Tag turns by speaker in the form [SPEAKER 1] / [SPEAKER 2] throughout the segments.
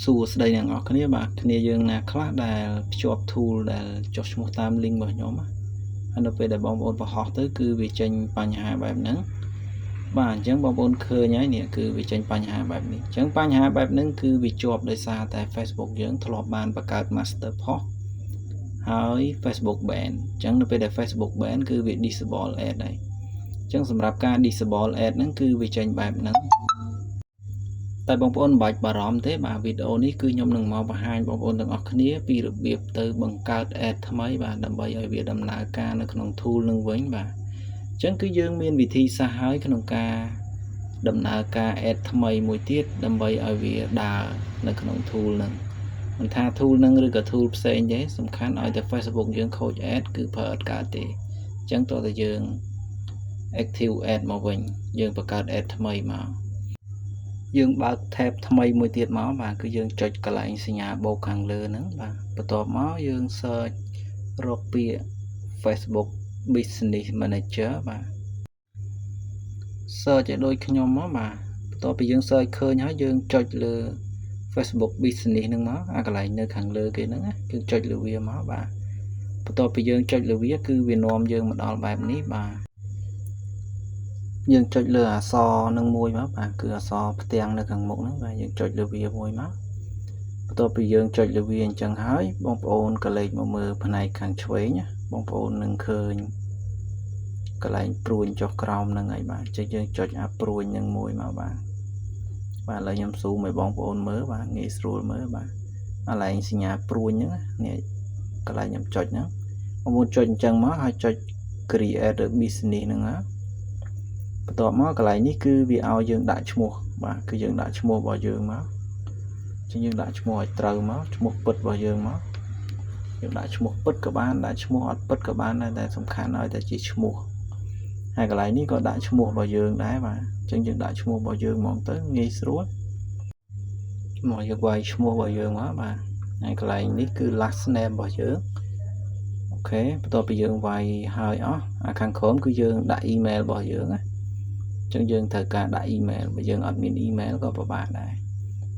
[SPEAKER 1] សួស្តីអ្នកនរគ្នាបាទគ្នាយើងណាខ្លះដែលភ្ជាប់ tool ដែលចុះឈ្មោះតាម link របស់ខ្ញុំណាហើយនៅពេលដែលបងប្អូនបង្ហោះទៅគឺវាចេញបញ្ហាបែបហ្នឹងបាទអញ្ចឹងបងប្អូនឃើញហើយនេះគឺវាចេញបញ្ហាបែបនេះអញ្ចឹងបញ្ហាបែបហ្នឹងគឺវាជាប់ដោយសារតែ Facebook យើងធ្លាប់បានបង្កើត master post ហើយ Facebook ban អញ្ចឹងនៅពេលដែល Facebook ban គឺវា disable ad ហើយអញ្ចឹងសម្រាប់ការ disable ad ហ្នឹងគឺវាចេញបែបហ្នឹងតែបងប្អូនមិនបាច់បារម្ភទេបាទវីដេអូនេះគឺខ្ញុំនឹងមកបង្ហាញបងប្អូនទាំងអស់គ្នាពីរបៀបទៅបង្កើត ad ថ្មីបាទដើម្បីឲ្យវាដំណើរការនៅក្នុង tool នឹងវិញបាទអញ្ចឹងគឺយើងមានវិធីសាស្ត្រហើយក្នុងការដំណើរការ ad ថ្មីមួយទៀតដើម្បីឲ្យវាដើរនៅក្នុង tool ហ្នឹងមិនថា tool ហ្នឹងឬក៏ tool ផ្សេងទេសំខាន់ឲ្យតែ Facebook យើងខូច ad គឺប្រើអត់កើតទេអញ្ចឹងតើតែយើង active ad មកវិញយើងបង្កើត ad ថ្មីមកយើងបើក tab ថ្មីមួយទៀតមកបាទគឺយើងចុចកន្លែងសញ្ញាបូកខាងលើហ្នឹងបាទបន្ទាប់មកយើង search រកពាក្យ Facebook Business Manager បាទ search ឲ្យដូចខ្ញុំមកបាទបន្ទាប់ពីយើង search ឃើញហើយយើងចុចលើ Facebook Business ហ្នឹងមកអាកន្លែងនៅខាងលើគេហ្នឹងណាយើងចុចលើវាមកបាទបន្ទាប់ពីយើងចុចលើវាគឺវានាំយើងមកដល់បែបនេះបាទយើងចុចលើអក្សរនឹងមួយមកបាទគឺអក្សរផ្ទាំងនៅខាងមុខហ្នឹងបាទយើងចុចលើវាមួយមកបន្ទាប់ពីយើងចុចលើវាអញ្ចឹងហើយបងប្អូនក៏លេចមកមើលផ្នែកខាងឆ្វេងបងប្អូននឹងឃើញកន្លែងព្រួញចុះក្រោមហ្នឹងហើយបាទអញ្ចឹងយើងចុចអាព្រួញនឹងមួយមកបាទបាទឥឡូវខ្ញុំស៊ូមឲ្យបងប្អូនមើលបាទងាយស្រួលមើលបាទកន្លែងសញ្ញាព្រួញហ្នឹងនេះកន្លែងខ្ញុំចុចហ្នឹងបងប្អូនចុចអញ្ចឹងមកហើយចុច create a business ហ្នឹងណាបន្ទាប់មកកន្លែងនេះគឺវាឲ្យយើងដាក់ឈ្មោះបាទគឺយើងដាក់ឈ្មោះរបស់យើងមក ចឹងយើងដាក់ឈ្មោះឲ្យត្រូវមកឈ្មោះពិតរបស់យើងមកយើងដាក់ឈ្មោះពិតក៏បានដាក់ឈ្មោះអត់ពិតក៏បានដែរតែសំខាន់ឲ្យតែជាឈ្មោះហើយកន្លែងនេះក៏ដាក់ឈ្មោះរបស់យើងដែរបាទអញ្ចឹងយើងដាក់ឈ្មោះរបស់យើងហ្មងទៅងាយស្រួលមកយើងវាយឈ្មោះរបស់យើងមកបាទហើយកន្លែងនេះគឺ last name របស់យើង OK បន្ទាប់ពីយើងវាយហើយអស់អាខាងក្រោមគឺយើងដាក់ email របស់យើងណាអញ្ចឹងយើងត្រូវការដាក់ email បើយើងអត់មាន email ក៏ពិបាកដែរ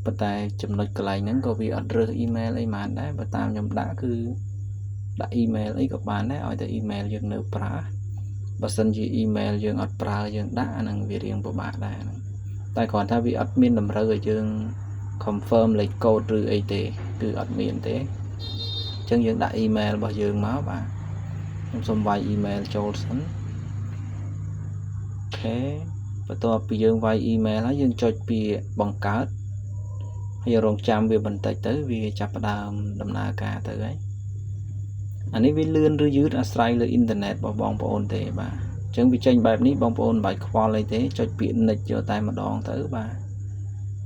[SPEAKER 1] ប៉ុន្តែចំណុចកន្លែងហ្នឹងក៏វាអត់រើស email អីហ្មងដែរបើតាមខ្ញុំដាក់គឺដាក់ email អីក៏បានដែរឲ្យតែ email យើងនៅប្រើបើសិនជា email យើងអត់ប្រើយើងដាក់អាហ្នឹងវារៀងពិបាកដែរហ្នឹងតែគ្រាន់ថាវាអត់មានតម្រូវឲ្យយើង confirm លេខកូដឬអីទេគឺអត់មានទេអញ្ចឹងយើងដាក់ email របស់យើងមកបាទខ្ញុំសូមវាយ email ចូលសិន OK បន្ទាប់ពីយើងវាយ email ហើយយើងចុចពាក្យបង្កើតហើយរងចាំវាបន្តិចទៅវាចាប់ផ្ដើមដំណើរការទៅហើយអានេះវាលឿនឬយឺតអាស្រ័យលើអ៊ីនធឺណិតរបស់បងប្អូនទេបាទអញ្ចឹងវាចេញបែបនេះបងប្អូនមិនបាច់ខ្វល់អីទេចុចពាក្យ next យកតែម្ដងទៅបាទ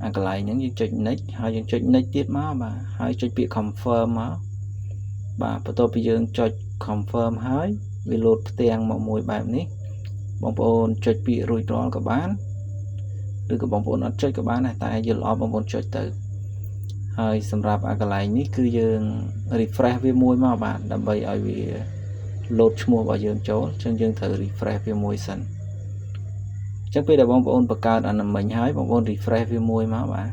[SPEAKER 1] អាកន្លែងហ្នឹងយើងចុច next ហើយយើងចុច next ទៀតមកបាទហើយចុចពាក្យ confirm មកបាទបន្ទាប់ពីយើងចុច confirm ហើយវាលោតផ្ទាំងមកមួយបែបនេះបងប្អូនចុចពាក្យរួចរាល់ក៏បានឬក៏បងប្អូនអត់ចុចក៏បានដែរតែយល់ល្អបងប្អូនចុចទៅហើយសម្រាប់អាកន្លែងនេះគឺយើង refresh វាមួយមកបាទដើម្បីឲ្យវាលោតឈ្មោះរបស់យើងចូលអញ្ចឹងយើងត្រូវ refresh វាមួយសិនអញ្ចឹងពេលដែលបងប្អូនបង្កើតអានមិញហើយបងប្អូន refresh វាមួយមកបាទ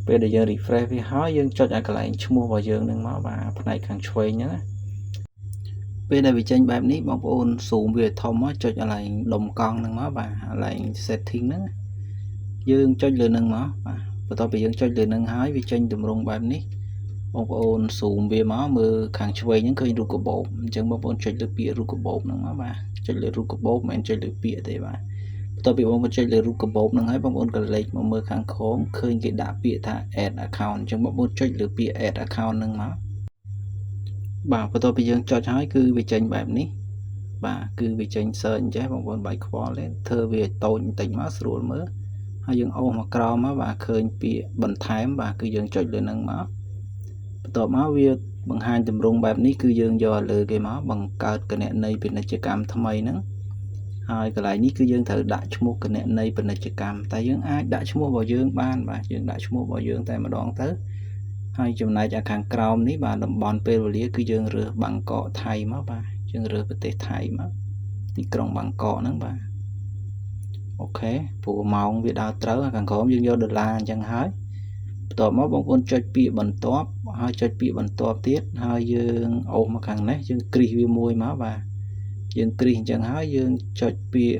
[SPEAKER 1] ពេលដែលយើង refresh វាហើយយើងចុចអាកន្លែងឈ្មោះរបស់យើងនឹងមកបាទផ្នែកខាងឆ្វេងហ្នឹងណាពេលដែលវាចេញបែបនេះបងប្អូន zoom វាឲ្យធំមកចុចកន្លែងដុំកង់ហ្នឹងមកបាទកន្លែង setting ហ្នឹងយើងចុចលើនឹងមកបាទ បន្ទាប់ពីយើងចុចលើនឹងហើយវាចេញទម្រង់បែបនេះបងប្អូន zoom វាមកមើលខាងឆ្វេងហ្នឹងឃើញរូបកាបូបអញ្ចឹងបងប្អូនចុចលើពាក្យរូបកាបូបហ្នឹងមកបាទចុចលើរូបកាបូបមិនមែនចុចលើពាក្យទេបាទបន្ទាប់ពីបងប្អូនចុចលើរូបកាបូបហ្នឹងហើយបងប្អូនក៏លេចមកមើលខាងក្រោមឃើញគេដាក់ពាក្យថា add account អញ្ចឹងបងប្អូនចុចលើពាក្យ add account ហ្នឹងមកបាទបន្ទាប់ពីយើងចុចហើយគឺវាចេញបែបនេះបាទគឺវាចេញ search អញ្ចេះបងប្អូនបាច់ខ្វល់ទេធ្វើវាតូចបន្តិចមកស្រួលមើលហើយយើងអូសមកក្រោមមកបាទឃើញពាក្យបន្ថែមបាទគឺយើងចុចលើហ្នឹងមកបន្ទាប់មកវាបង្ហាញទម្រង់បែបនេះគឺយើងយកលើគេមកបង្កើតគណនីពាណិជ្ជកម្មថ្មីហ្នឹងហើយកន្លែងនេះគឺយើងត្រូវដាក់ឈ្មោះគណនីពាណិជ្ជកម្មតែយើងអាចដាក់ឈ្មោះរបស់យើងបានបាទយើងដាក់ឈ្មោះរបស់យើងតែម្ដងទៅហើយចំណែកអាខាងក្រោមនេះបាទតំបន់ពេលវេលាគឺយើងរើសបាងកកថៃមកបាទយើងរើសប្រទេសថៃមកទីក្រុងបាងកកហ្នឹងបាទ OK ព្រោះម៉ោងវាដើរត្រូវខាងក្រោមយើងយកដុល្លារអញ្ចឹងហើយបន្ បន្ទាប់មកបងប្អូនចុចពាក្យបន្ទាប់ហើយចុចពាក្យបន្ទាប់ទៀតហើយយើងអូសមកខាងនេះយើងគ្រីសវាមួយមកបាទយើងគ្រីសអញ្ចឹងហើយយើងចុចពាក្យ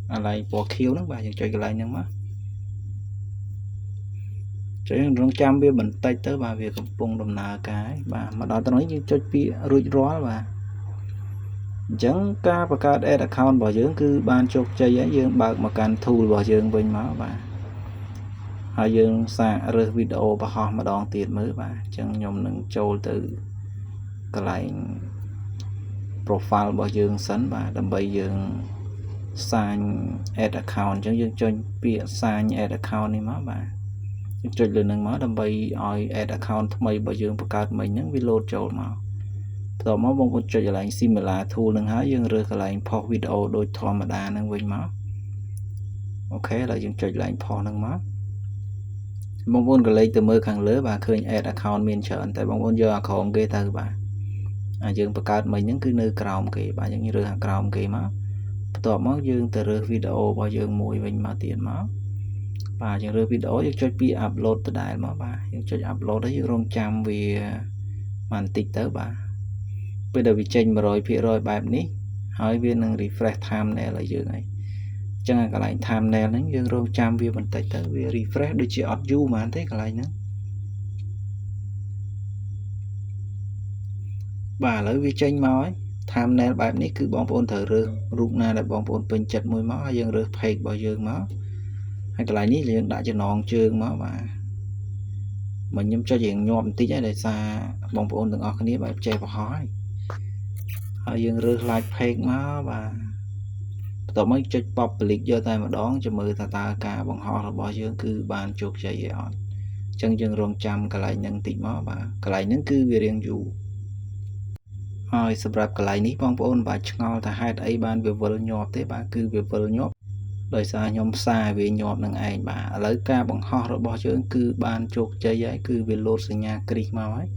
[SPEAKER 1] កន្លែងពណ៌ខៀវហ្នឹងបាទយើងចុចកន្លែងហ្នឹងមកចុចរងចាំវាបន្តិចទៅបាទវាកំពុងដំណើរការបាទមកដល់ត្រង់នេះយើងចុចពាក្យរួចរាល់បាទអញ្ចឹងការបង្កើត ad account របស់យើងគឺបានជោគជ័យហើយយើងបើកមកកាន់ tool របស់យើងវិញមកបាទហើយយើងសាករើសវីដេអូបង្ហោះម្ដងទៀតមើលបាទអញ្ចឹងខ្ញុំនឹងចូលទៅកន្លែង profile របស់យើងសិនបាទដើម្បីយើង sign ad account អញ្ចឹងយើងចុចពាក្យ sign ad account នេះមកបាទយើងចុចលើនឹងមកដើម្បីឲ្យ ad account ថ្មីរបស់យើងបង្កើតមិញហ្នឹងវា load ចូលមកបន្ទាប់មកបងប្អូនចុចកន្លែង similar tool នឹងហើយយើងរើសកន្លែង post video ដូចធម្មតាហ្នឹងវិញមក OK ឥឡូវយើងចុចកន្លែង post ហ្នឹងមកបងប្អូនក៏លេខទៅមើលខាងលើបាទឃើញ ad account មានច្រើនតែបងប្អូនយកអាក្រោមគេទៅបាទអាយើងបង្កើតមិញហ្នឹងគឺនៅក្រោមគេបាទយើងរើសអាក្រោមគេមកបន្ទាប់មកយើងទៅរើសវីដេអូរបស់យើងមួយវិញមកទៀតមកបាទយើងរើសវីដេអូយើងចុចពី upload ដដែលមកបាទយើងចុច upload ហើយយើងរងចាំវាបន្តិចទៅបាទពេលដែលវាចេញ100%បែបនេះហើយវានឹង refresh thumbnail ឲ្យយើងហើយអញ្ចឹងកន្លែង thumbnail ហ្នឹងយើងរងចាំវាបន្តិចទៅវា refresh ដូចជាអត់យូរហ្មងទេកន្លែងហ្នឹងបាទឥឡូវវាចេញមកហើយ thumbnail បែបនេះគឺបងប្អូនត្រូវរើសរូបណាដែលបងប្អូនពេញចិត្តមួយមកហើយយើងរើស page របស់យើងមកហើយកន្លែងនេះយើងដាក់ចំណងជើងមកបាទមកខ្ញុំចុចរៀងញាប់បន្តិចហើយដោយសារបងប្អូនទាំងអស់គ្នាបែបចេះបង្ហោះហើយហើយយើងរើស like page មកបាទបន្ទាប់មកចុច public យកតែម្ដងចាំមើលថាតើការបង្ហោះរបស់យើងគឺបានជោគជ័យឬអត់អញ្ចឹងយើងរងចាំកន្លែងហ្នឹងតិចមកបាទកន្លែងហ្នឹងគឺវារៀងយូរហើយសម្រាប់កន្លែងនេះបងប្អូនបាទឆ្ងល់ថាហេតុអីបានវាវិលញាប់ទេបាទគឺវាវិលញាប់ដោយសារខ្ញុំផ្សារវាញាប់នឹងឯងបាទឥឡូវការបង្ហោះរបស់យើងគឺបានជោគជ័យហើយគឺវាលោតសញ្ញាគ្រីសមកហើយ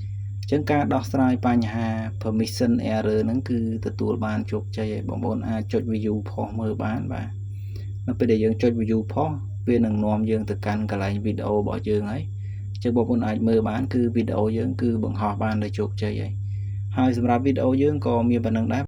[SPEAKER 1] អញ្ចឹងការដោះស្រាយបញ្ហា permission error ហ្នឹងគឺទទួលបានជោគជ័យហើយបងប្អូនអាចចុច view post មើលបានបាទនៅពេលដែលយើងចុច view post វានឹងនាំយើងទៅកាន់កន្លែងវីដេអូរបស់យើងហើយអញ្ចឹងបងប្អូនអាចមើលបានគឺវីដេអូយើងគឺបង្ហោះបានដោយជោគជ័យហើយហើយសម្រាប់វីដេអូយើងក៏មានប៉ុណ្ណឹងដែរ។